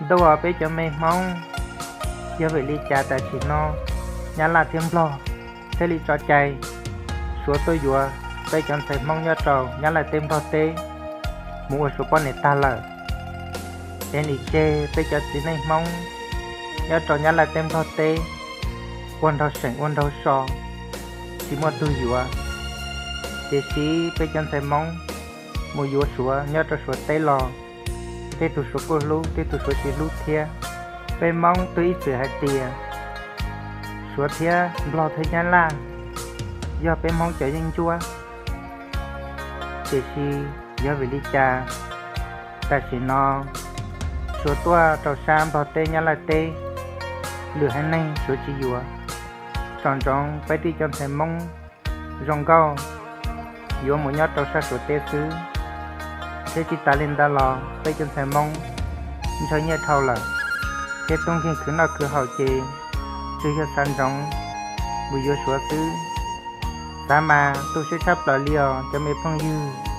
Ntuj aw, peb cov me Hmoob, yog vim li cas tam sim no Nyab Laj thiab Nplog thiaj li tso cai Suav tuaj yuav peb cov ntxhais Hmoob nyob rau Nyab Laj teb Nplog teb mus ua Suav poj niam tag lawm? Es nim tseg peb cov txiv neej Hmoob nyob rau Nyab Laj teb Nplog teb ua nraug seem ua nraug so, tsis muaj tug yuav. Tiam sis peb cov ntxhais Hmoob mus yuav Suav nyob rau Suav teb los, tej tug Suav kuj hlub, tej tug Suav tsis hlub thiab. Peb Hmoob twb ib txwm hais tias Suav thiab Nplog thiab Nyab Laj yog peb Hmoob cov yeeb ncuab. Tiam sis yog vim li cas tam sim no Suav tuaj rau sab Nplog teb Nyab Laj teb, lwm haiv neeg Suav tsis yuav? Tsom ntsoov peb tib cov ntxhais Hmoob zoo nkauj yuav mus nyob rau sab Suav teb xwb. Thiab tsis tas li ntawd los peb cov ntxhais Hmoob ntshaw nyiaj dhau lawm, thiab tub nkeeg khwv noj khwv haus ces tsuas yog xav ntsoov mus yuav Suav xwb. Xav mas tu siab tshaj plaws li os cov me phooj ywg.